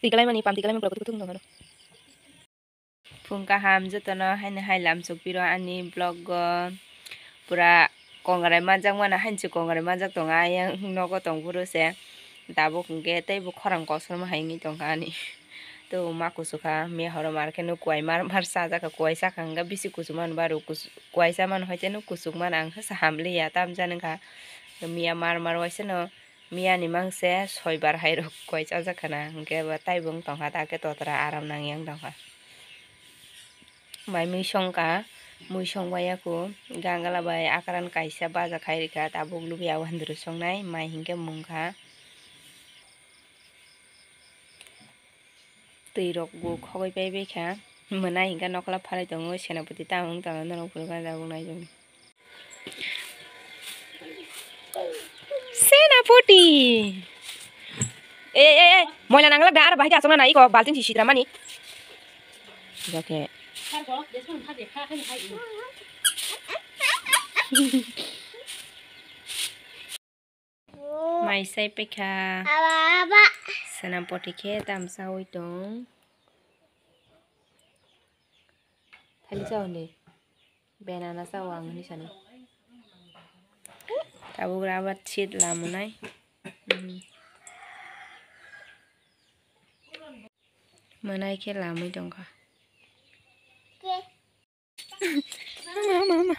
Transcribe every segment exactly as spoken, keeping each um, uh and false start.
Twi kalaimani, pam twi kalaimani borok kutuk kutuk wng tongkha. Phung kaham jotono haino hai lamsok piro ani vlog o pura kongrai manjak mano, haino se kongrai manjak tongo ayang nogo tong phuru se tabuk hinkhe teibo khorang kosom hai wngwi tongkha ani. To ma kuchukha miya horo mar khe no kuai mar mar chajak kha, kuai chakha hinkhe bisi kuchuk mano baro, kuai cha mano hai tei no kuchuk mano ang khe se hamliya tamjani kha miya mar mar waisa no. Miyani mangse soibar hai rok koi chajak khana, hinkhe bo taibo wng tongkha, ta khe totra aram nangya wng tongkha. Mai mui songkha, mui songbai yaku gangala bai akran kaisa baja khai rikha, tabuk lubi awan duru songnai mai hinkhe mungkha. Twi rok bo khogwi pai bai kha. Mwnai hinkhe nokla phalai tongo, senapati tamo wng tongkha norok phuru gana tabuk nai tongdi. Senapati! Ei, ei, ei, moila nanglak da, aro bahai khe achukna nai iko, balting si sitra mani. Jake. Mai sai paikha. Senapati khe tamsa oi tong. Thali chao ni. Banana chao ang hinwi sano. Tabuk rabat seat lamunai. Hmm. Mwnai khe lamwi tongkha. Ama, ama, ama.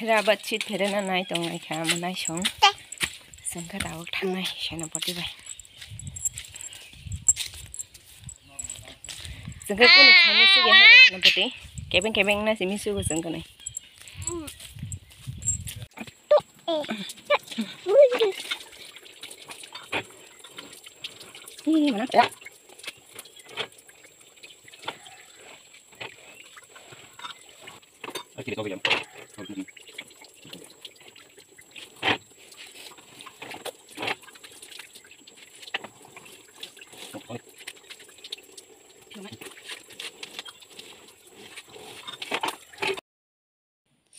Rabat seat pherena nai tong nai kha, amo nai song. Chwng khe tabuk thangnai Senapati bai. Chwng khe kunu khainai sugwi hai Senapati. Kebeng kebeng na simi sugo chwng khe nai. Ih, mana?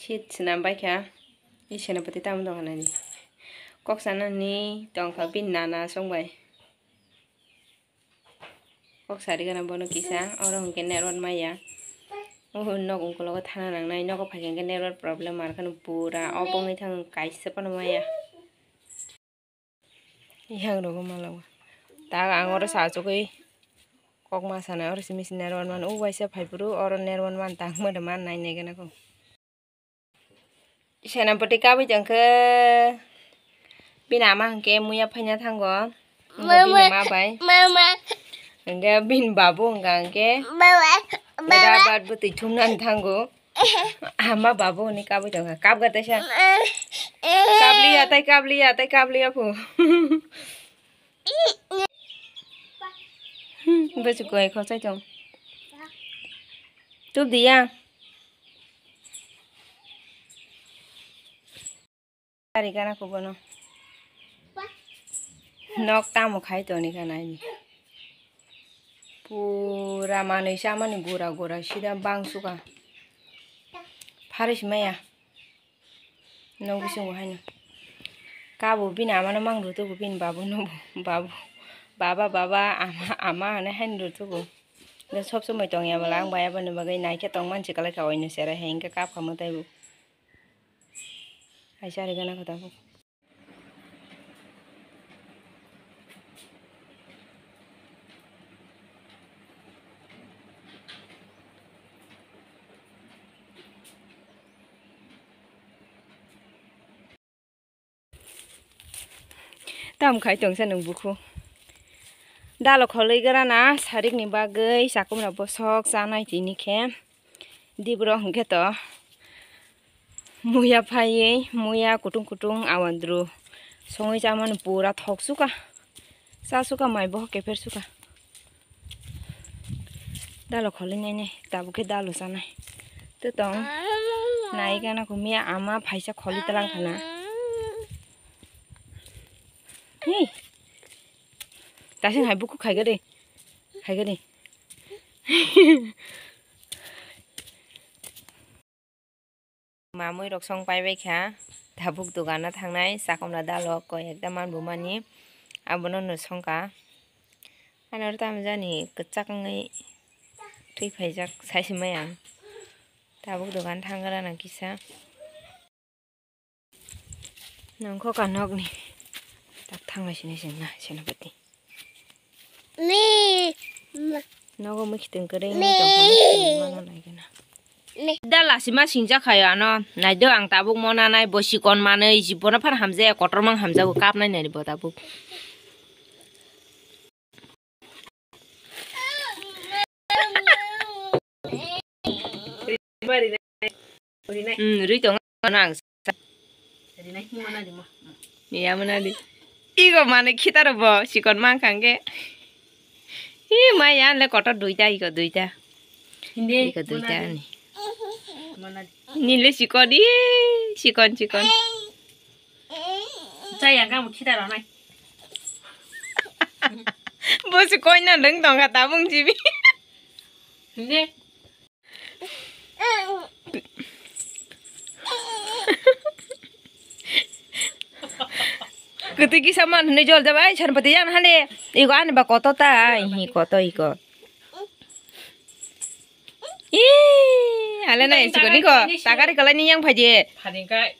Seat swnam bai kha. I Senapati tamo tongkha nai. Kok sanani tongkha bini nana song bai. Kok sari gana bono kisa, oro hwnkhe network maya. Oho nok ungkologo thana nangnai, nogo phaikha hwnkhe network problem, ar kheno pura off wngwi thang kaisa phano maya. Yang rogo malawa. Ta ang oro sa achugwi kok ma sanai, oro simi simi network man, o waisa phai phuru oro network man tang mode man nai nai gana ko. Senapati kabui tongkhe bini ama hwnkhe muya phaina thango. Hwnkhe bini ma bai. Hwnkhe bini babu hwnkha hwnkhe rabat bwtwi thumnani thango. Ama babu hwnwi kabui tongkha. Kabga teisa. Kabliya tai kabliya tai kabliya phu. Bwswk koi khosai tong. Tubdiya. Ari gana kubono. Nok tamo khai toni gana ini. Pura manwi chamani gura gura sida bang suka. Pharis maya. Nok bisingo haino. Kabo bini amano mang rwthugo bini babuno bo. Babu. Baba, baba, ama, ama hwnwi haino rwthugo. Sob somoi tongya bwla ang bai aboni bagwi naikhe tongmani se kwlai kha oino cherai hai hwnkhe kap kha mwtai bo. Kaisa ari gana kho tabuk. Tam khai tongsa nwng bukhu. Dalo kholwi grana sarikni bagwi chakumrok bosok chanai tini khe. Dibro hwnkhe to muya phaiwi, muya kutung kutung awandru songwi chamani pura thok suka. Cha suka mai boh kepher suka. Dalo kholi nai nai, tabuk khe dalo chanai. Tei tong nai gana kumya ama phaisa kholi talang khana. Hi. Tasing hai buku khaiga de. Khaiga de. Mamui rok song pai bai kha, tabuk dogano thangnai, chakomla dalo koi ekta manbo mani, abono no songkha. Ano tamo jani kwchak wngwi twi phaijak sai se maya ang. Tabuk dogan thanggra nang kisa. Nongkho ka nokni tak thanglai sini sini na senapati. Ni. Nogo mui khitwng kwrwi wngwi tongkha, mui khitwng mano nai gana. Da lasima singjak khayo ano. Naido ang tabuk mona nai bo sikon manwi jibono phar hamjaya kotor mang hamjago kapnai nai bo tabuk. Hmm, rwi tong ano ang. Iya mana di. Igo mane khitaro bo sikon mang kangke. Hi maya le kotor duita igo duita. Igo duita ani. Nile sikon i sikon sikon. Chaya kamu khitaro nai. Bo sikon na leng tongka tabung jibi. Hindi. Kwtwi kisa man hwnwi jol jaba, ai, Sanpati, yan hande. Iko ani ba koto ta, ai, hi koto iko. Ih, ale na iko, niko, takari kalai ni yang phaji. Phading kai.